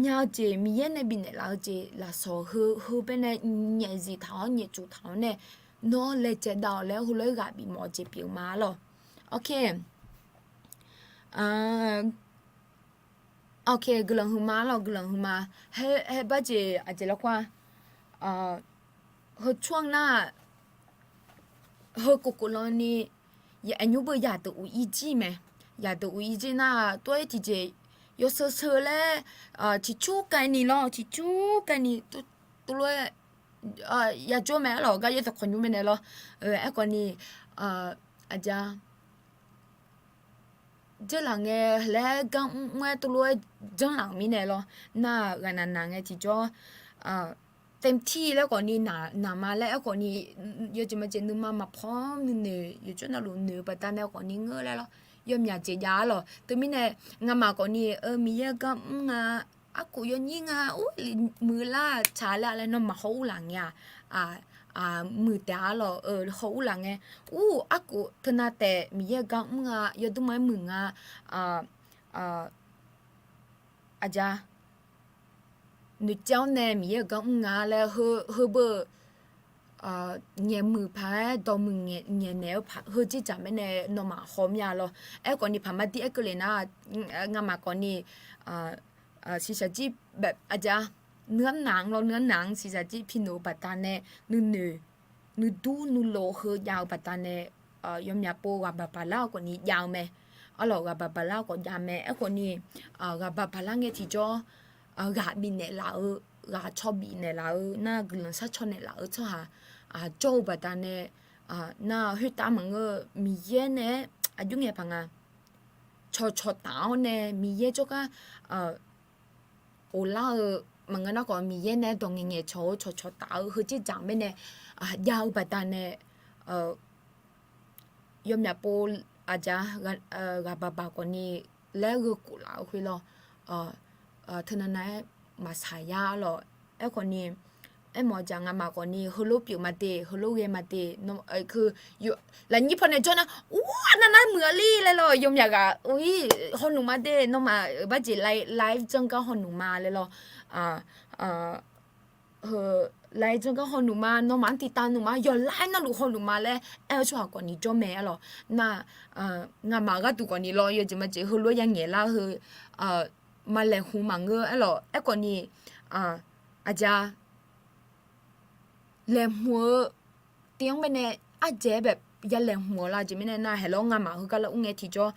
nya-eu jeq, Miqyaer nae bifnaeq laf-eu jeq lafsawq heu heu baenae nyaefzif taq-awr nyaeftsuf taq-awr nae, nawr laejae dav-awq laer heulof-aer ghaq bifmawf-eu jeq pyeuf ma lawr. Ok, guiqlanq huiqma lawr, guiqlanq huiqma. Haer bar jeq aqjeq larkawr-a, heu tsawrhaq nar, heu kofkoflan ni, aqnymr beu yaqdeuq uq ir jir mae. Yaqdeuq uq ir jir nar, tov-aer tiqjeq yawsheu sheu laer, ciqcur kaevni lawr, ciqcur kaevni tov lof-aer yajawr mae. Arlawq, gar yaer taqkawq nymr mae nae lawr. Aerkhawfni, aqja, dzeurlaf ngae laer gar mr mr-aer tov lof-aer janrlaf-euq mirnae lawr. Nar-aq, ghaqnaq naq ngae tiqjawr, เต็มที่ laer khawfni naq ma laer aerkhawfni, yawjeq majeq nuima maqpaw-anr nuinoeq yawqjawr navluf noeq-eu baqdanae khawfni ngeur laer lawr. Yawmyaq jeq jav-ar lawq. Teumirnae, ngamaf khawfni, Miqyaer gar mr nga, arkhof yawnyir nga, ur, muiqlar tsaq laer laer nawmaf haw urlaf ngae-aq, muiq taef-ar lawq. Haw urlaf ngae, ur, arkhof teunav taef Miqyaer gar mr nga, yawdmr ma-aer muiq nga, aqja, noeqtsaev-awr nae Miqyaer-euq gar mr nga laer heubeu, nyaeqmuiq paq-aer dawqmuiq nyaeqnaeq-eu paq heu dzerdzaq mirnae nawmaf haw mir-a lawr. Aerkhawfni paqma dir aerkeuv le nar, ngamaf khawfni, siqsaqjir, aqja, nuiarnaq-anr lawr, nuiarnaq-anr siqsaqjir pinoeq-eu baqdanae nuinoeq nuidur nuilof heu jav-eu baqdanae, yawmyaq pov ghaqbaq baqlar-eu khawfni jav-eu mae. Arlawq, ghaqbaq baqlar khawf jav mae. Aerkhawfni, ghaqbaq baqlar ngae tiqjawr, ghaq bifnaeq laf-eu, ghaq caw bifnaeq laf-eu nar, guiqlanq sharcaw naeqlaf-eu tsawrhaq jawr-eu baqdanae, nar khoertav maqngeur-eu Miqyaer nae-aer aqjox ngae paq nga. Cawqcawq taf-awr nae Miqyaer jawrgar ghoflar-eu maqngeur nar khawf, Miqyaer nae-aer dawq ngaeqngaeq cawq-eu cawqcawq taf-eu heu dzerdzaq mirnae jav-eu baqdanae, yawmyaq pov, aqja, ghaqbaq baq khawfni laer gheu khof laf-eu khoer lawr. Teunav nav-aer maqsaq yar lawq. Aerkhawf ni, aermawf-eu jeq ngamaf khawf ni heulof pyeuf ma de, heulof ghae ma de, lafnyir pawnae jawr nar, ur, aqnav nar muiq-a li laer lawr, yawmyaq ghaq, hawnuq ma de, nawmaf barjeq live janr gar hawnuq ma laer lawr, live janr gar hawnuq ma, nawmaf-anr tiqtav nuq ma, yawqlar-aer navluf hawnuq ma laer aer-eu tsawrhaq khawf ni jawr mae aer lawq. Nar, ngamaf gharduq khawf ni lawr, yawjeq majeq heulof-aer yangaeq lar heu, maqlaeqhmq maqngeur aer lawq. Aerkhawf ni, aqjeq-a, laeqhmq-eu tiv-anr baenae, ardzaeq-aer bae yalaeqhmq-eu la. Aqjeq mirnae nar, haeqlawr ngamaf heugar lar ur ngae tiqjawr,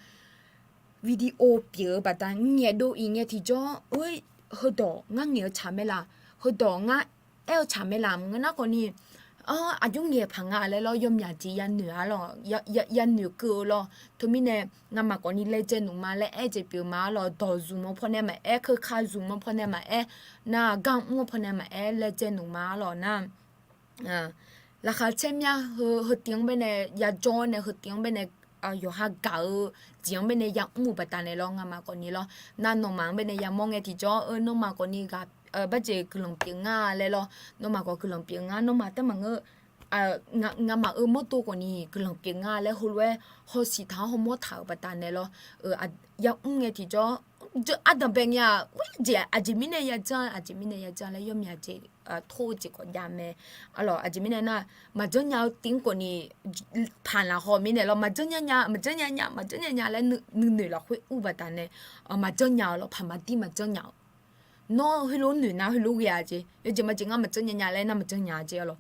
video pyeuf-eu baqda ngaeqdov-iq ngae tiqjawr, oe, heudawq ngar ngaeq-eu tsaq mae laf, heudawq ngar aer-eu tsaq mae laf, maqngeur nar khawf ni, aqjox ngaeq paq nga laer lawr, yawmyaq jeq yanoeq-a lawq, yanoeq keuv-eu lawr. Teumirnae, ngamaf khawf ni laejae nuq ma laer aer jeq pyeuf ma-a lawq, dawq zmq-eu pawnae maqaer, keuka zmq-eu pawnae maqaer, nar gar mr-eu pawnae maqaer, laejae nuq ma-a lawq nar, laqkhaq caer mya heu, heu tiv-anr baenae yajawr-awr nae, heu tiv-anr baenae yawqha gaq-eu jeq-anr baenae yamr-eu baqdanae lawr, ngamaf khawf ni lawr. Nar nawmaf-anr baenae yamawr ngae tiqjawr, eu, nawmaf khawf ni ghaq, barjeq guiqlanq pyeuf nga laer lawr, nawmaf khawf guiqlanq pyeuf nga, nawmaf taef maqngeur, ngamaf-euq mawrdo khawf ni guiqlanq pyeuf nga laer heulof-aer hawsiq taq-awr hawmawr taq-euq baqdanae lawr, yamr ngae tiqjawr, ardanqbae ngae-aq, jeq aqjeq mirnae yajanr, aqjeq mirnae yajanr laer yawmyaq jeq tor-eu jeq khawf jav mae. Arlawq, aqjeq mirnae nar, maqjanr nya-eu tiv-anr khawf ni paq lafhaw mirnae lawr, maqjanr nya nya, maqjanr nya nya, maqjanr nya nya laer nuinoeq lafkhoer ur baqdanae, maqjanr nya-eu lawr, paqmaqdir maqjanr nya-eu. Nawr heulof noeq nar heulof ghae-a jeq, yawjeq majeq ngar maqjanr nya nya laer nar maqjanr nya jeq arlawq.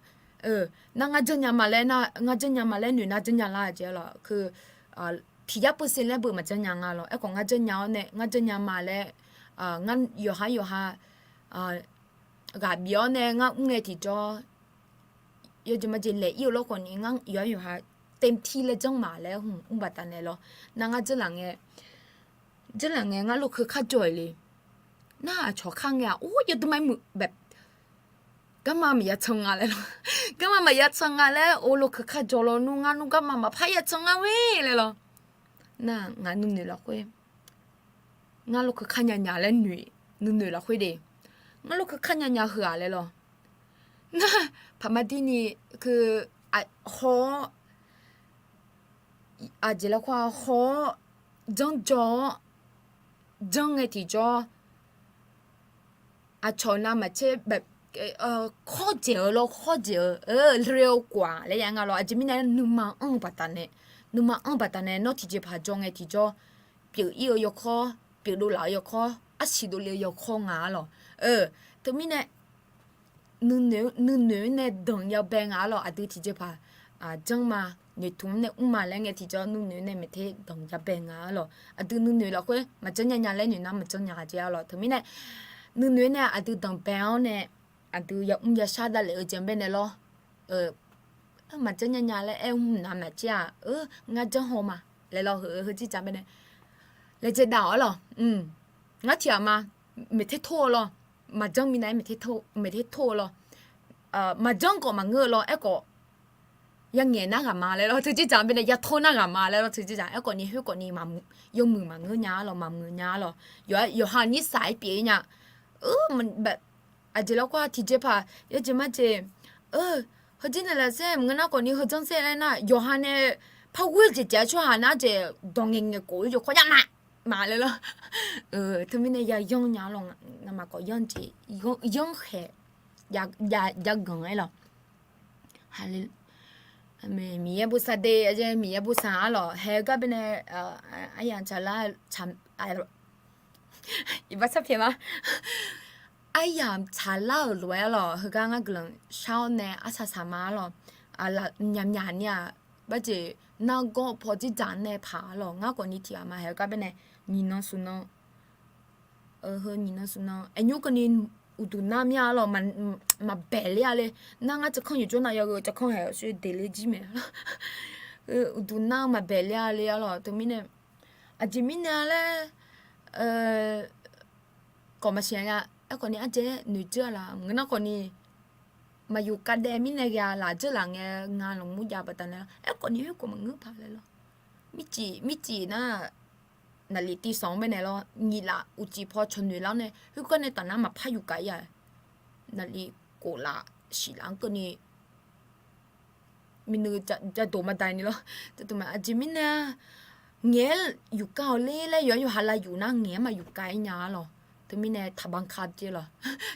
Nar ngar janr nya ma laer nar, ngar janr nya ma laer noeq nar janr nya lar jeq arlawq. Tiq yar peusen laer beu maqjanr nya nga lawr. Aerkhawf ngar janr nya-awr nae, ngar janr nya ma laer, ngar yawqhar yawqha ghaq bif-awr nae ngar mr ngae tiqjawr, yawjeq majeq laeq ir-eu lawr khawf ni ngar yawqhar yawqha เต็มที่ laer janr ma laer hmq mr baqdanae lawr. Nar ngar janr laf ngae, janr laf ngae ngar lokeu kar jawr-iq le. Nar aqcawq kar ngae-aq, or, yawdui ma muiq bae, garma maqya can nga laer lawr. Garma maqya can nga laer, or, lokeu kar jawr lawr nmr, ngar nmr garma maqpar ya can nga we laer lawr. Nar ngaq nuinoeq lafkhoer, ngar lokeu kar nya nya laer noeq, nuinoeq lafkhoer de, ngar lokeu kar nya nya heu-aq laer lawr. Nar paqmaqdir ni, keu, haw-awr, aqjeq laer khawr-a, haw-awr, janr jawr-awr, janr ngae tiqjawr, aqcawq navmaqtser, khawr dzaeq-eu lawr, khawr dzaeq-eu, le-eu khof-aq laer ya nga lawr. Aqjeq mirnae nuima anr-eu baqdanae, nuima anr-eu baqdanae nawr tiqjeqpaq jawr ngae tiqjawr, pyeuf ir-eu yawkawr, pyeuf dovlaf-eu yawkawr, arsiq dovle-eu yawkawr nga-a lawq. Teumirnae, nuinoeq-anr nae danq ya bae nga-a lawq. Aqdui tiqjeqpaq janr ma, noeqtmq-anr nae mr ma laer ngae tiqjawr nuinoeq-anr nae maeqter danq ya bae nga-a lawq. Aqdui nuinoeq lafkhoer maqjanr nya nya laer noeq nar maqjanr nya jeq-a lawq. Teumirnae, nuinoeq-anr nae aqdui danqbae-awr nae, aqdui yamr yashar davlef-eu jeq baenae lawr. Maqjanr nya nya laer aer mr navmaqtser-aq, ngar janr haw ma laer lawr, heu, heu jir dzaq baenae laejae dav-awr lawq. Ngar tiq ghaq ma, maeqter tor-eu lawr. Maqjanr minav-aer maeqter tor-eu lawr. Maqjanr khawf maqngeur-eu lawr, aerkhawf yangaeq nar ghaq ma laer lawr, teujeq dzaq baenae yator nar ghaq ma laer lawr, teujeq dzaq. Aerkhawf ni khoerkhawf ni yawmuiq maqngeur nya-a lawq, maqmuiq nya-a lawq. Yawqha nir saq-aer pyeuf-ir nya. Aqjeq lafkhoer tiqjeqpaq yawjeq majeq, heu jir naeqlaf saer maqngeur nar khawf ni heu janr saer laer nar, yawqha nae par ghoer jeq jeq-a tsawrhaq nar jeq dawq ngaeq ngaeq khof-eu yawkawr ya ma, ma laer lawr. Teumirnae ya yanr nya-a lawq, ngamaf khawf yanr jeq, yanr khaeq, jav ganq-aer lawq. Miqyaer bosav de, Miqyaer bosav-a lawq. Haeq-eu gar baenae, aryamq tsaqlar, iqbax sar pyaeq ma. Aryamq tsaqlar-euq lof-aer lawq, heugar ngar guiqlanq shar-awr nae arsaq saq ma-a lawq. Nyamyaq ni-aq, barjeq nargawr paw dzerdzaq nae paq-a lawq. Ngar khawf ni tiq ghaq ma haeq-eu gar baenae nyiqnan smqnan heu nyiqnan smqnan aernymr keuvni uqduq nar mir-a lawq, maqbaeq ler-a le. Nar ngar tsawrkanr yawqjawr nav yaw-eu tsawrkanr haeq-awr sher deq ler jir mae. Uqduq nar-eu maqbaeq ler-a le-a lawq. Teumirnae, aqjeq mirnae-a laer, khawf maqsiq nya. Aerkhawf ni ardzaeq-aer noeqdzeur-a laf maqngeur nar khawf ni, maqyuf kavdaev mirnae ghae-a laf dzeur laf ngae, nga lanqmur jav baqdanae lawr. Aerkhawf ni khoerkhawf maqngeur paq laer lawr. Mircif mircif nar, naqlif tiv sanq-anr baenae lawr, nyiq laf uqcif paw cawq noeq lar-awr nae khoergar nae taf nar maqpar yuf kav-ir-a. naqli kof laf shif laf-anr keuvni, miqnuiq jadov maqdaq ni lawr. Aqjeq mirnae-a, ngaeq-aer yufkar-awq ler laer yawqha yawqha lav yuf nar ngaeq-aer maq yufkar-ir nya-a lawq. Teumirnae taqbanka byaer lawq.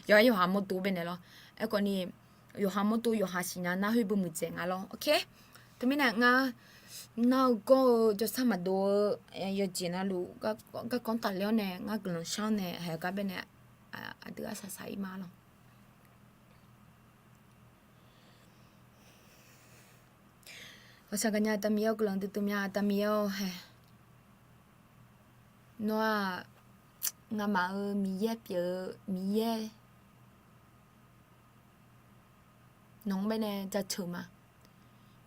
Yawqha yawqha mawrdo baenae lawr. Aerkhawfni, yawqha mawrdo yawqha siqnya nar khoer beu muiqdzaeq nga lawr. Ok. Teumirnae ngar nar-eu gawr-eu jawrsar maqdov-eu yawjeq navluf garkawv tafler-awr nae ngar guiqlanq shar-awr nae haeq-eu gar baenae aqdui arsaq saq-ir ma lawq. Ghawqshaq gaqnya Aqda Miqyaer-awr guiqlanq duidui mya. Aqda Miqyaer-awr hae, nawr-aq ngamaf-euq Miqyaer pyeuf-eu Miqyaer nawq-anr baenae jaceuq ma.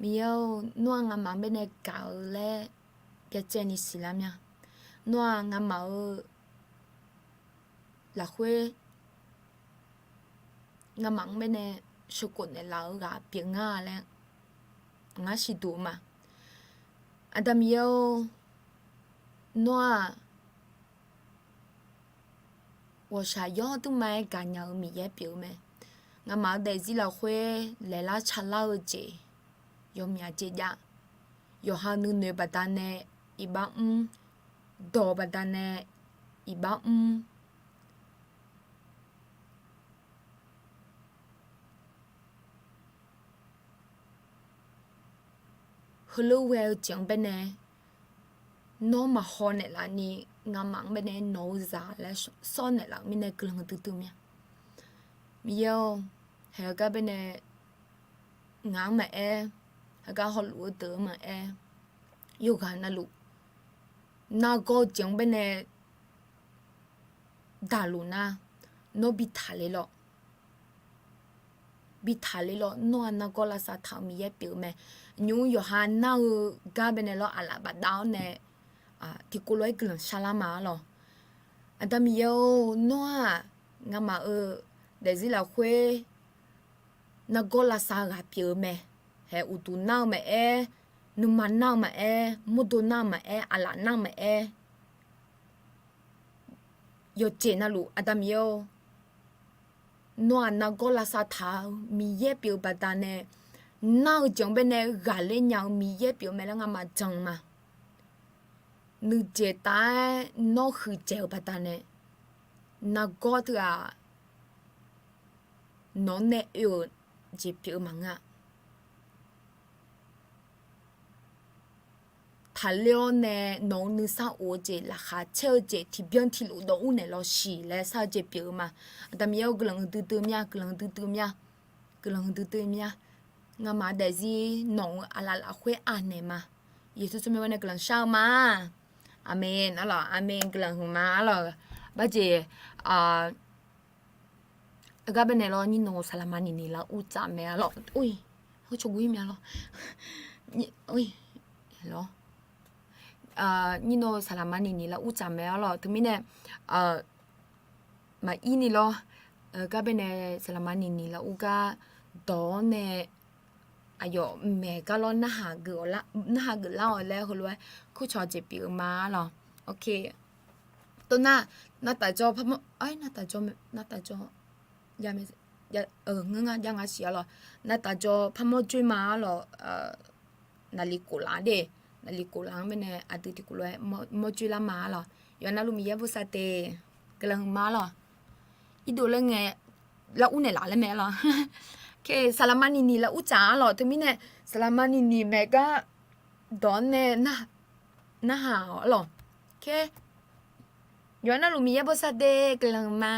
Miqyaer-or, nawr-aq ngamaf-anr baenae gaq-eu laer byacaevni siqlar mya. Nawr-aq ngamaf-euq lafkhoer ngamaf-anr baenae sheuqkhof naeqlaf-eu ghaq pyeuf ngar laer ngar siqduq-eu ma. Aqda Miqyaer-or, nawr-aq ghawqshaq yawr dmrma-aer gaqnya-eu Miqyaer pyeuf-eu mae. Ngamaf-euq daefzir lafkhoer laeqlar calar-eu jeq yawmyaq jeq jav. Yawqha nuinoeq baqdanae iqbax mr, dawq baqdanae iqbax mr, heulof ghae-eu jeq-anr baenae nawr maqhaw naeqlaf ni ngamaf-anr baenae nawq-eu zaq laer sawr naeqlaf-eu mirnae guiqlanq duidui mya. Miqyaer-or, haeq-eu gar baenae ngaq-anr maqaer, heugar hawluf-eu deuq-anr maqaer, yawqghaq navluf nargawr-eu jeq-anr baenae daqluf nar, nawr bi taqler lawq. Bi taqler lawq. Nawr-aq nargawr lavsav taq-eu Miqyaer pyeuf-eu mae. Nymr yawqha nar-eu gar baenae lawr aqlaf bafdav-awr nae tiqkov lof-aer guiqlanq sharlar ma-ar lawq. Aqda Miqyaer-or, nawr-aq ngamaf-euq daefzir lafkhoer nargawr lavsav ghaq pyeuf-eu mae. Haeq uqduq nar-eu maqaer, nuima nar-eu maqaer, mawrdo nar-eu maqaer, aqlaf nar-eu maqaer, yawqjeq navluf Aqda Miqyaer-or, nawr-aq nargawr lavsav taq-eu Miqyaer pyeuf-eu baqdanae, nar-eu jeq-anr baenae ghaqler nya-eu Miqyaer pyeuf-eu mae laer ngamaf jan-eu ma. Nuijeq taf-aer nawr huiqdzaeq-eu baqdanae, nargawr teughaq nawq-anr nae oe-euq jeq pyeuf-eu maqngeur-a. Taqler-awr nae nawq-eu nuisar of-eu jeq, laqkhaq caer-eu jeq, tiqbyan tiqlof dawv ur naeq lawq siq laer shar-eu jeq pyeuf-eu ma. Aqda Miqyaer-or, guiqlanq huiqdui dui mya, guiqlanq huiqdui dui mya, guiqlanq huiqdui dui mya. Ngamaf daefzir nawq-euq aqlaf lafkhoer anaeq ma. Yeqsur tsawrmyanr-anr nae guiqlanq shar-eu ma. Aqmeq. Nar lawq, aqmeq, guiqlanq huiqma-ar lawq. Barjeq, aqgar baenae lawr, nyir nawq saqlaqma niqniq lar ur tsaf mae-ar lawq. Ur, heucaw guv-ir mya lawr. Lawr, nyir nawq saqlaqma niqniq lar ur tsaf mae-ar lawq. Teumirnae maqir ni lawr. Gar baenae saqlaqma niqniq lar ur gar dawq-awr nae aqyawf maeq gar lawr narhaq geuf lar-awq laer heulof-aer kurcawq jeq pyeuf-eu ma-ar lawq. Ok. Tov nar, navtaf jawr parmawr, navtaf jawr, navtaf jawr, ngar ngar jav nga siq-ar lawq. Navtaf jawr parmawr joer ma-ar lawq. Naqli kof laf de, naqli kof laf-anr baenae aqdui tiqkov lof-aer mawr joer lar ma-ar lawq. Yawqha navluf Miqyaer bosav te, guiqlanq huiqma-ar lawq. Irdov laer ngae, lar ur naeqlaf laer mae-ar lawq. Saqlaqma niqniq lar ur tsaf-ar lawq. Teumirnae saqlaqma niqniq maeq gar dawq-awr nae narhaq-awq-ar lawq. Yawqha navluf Miqyaer bosav te, guiqlanq huiqma.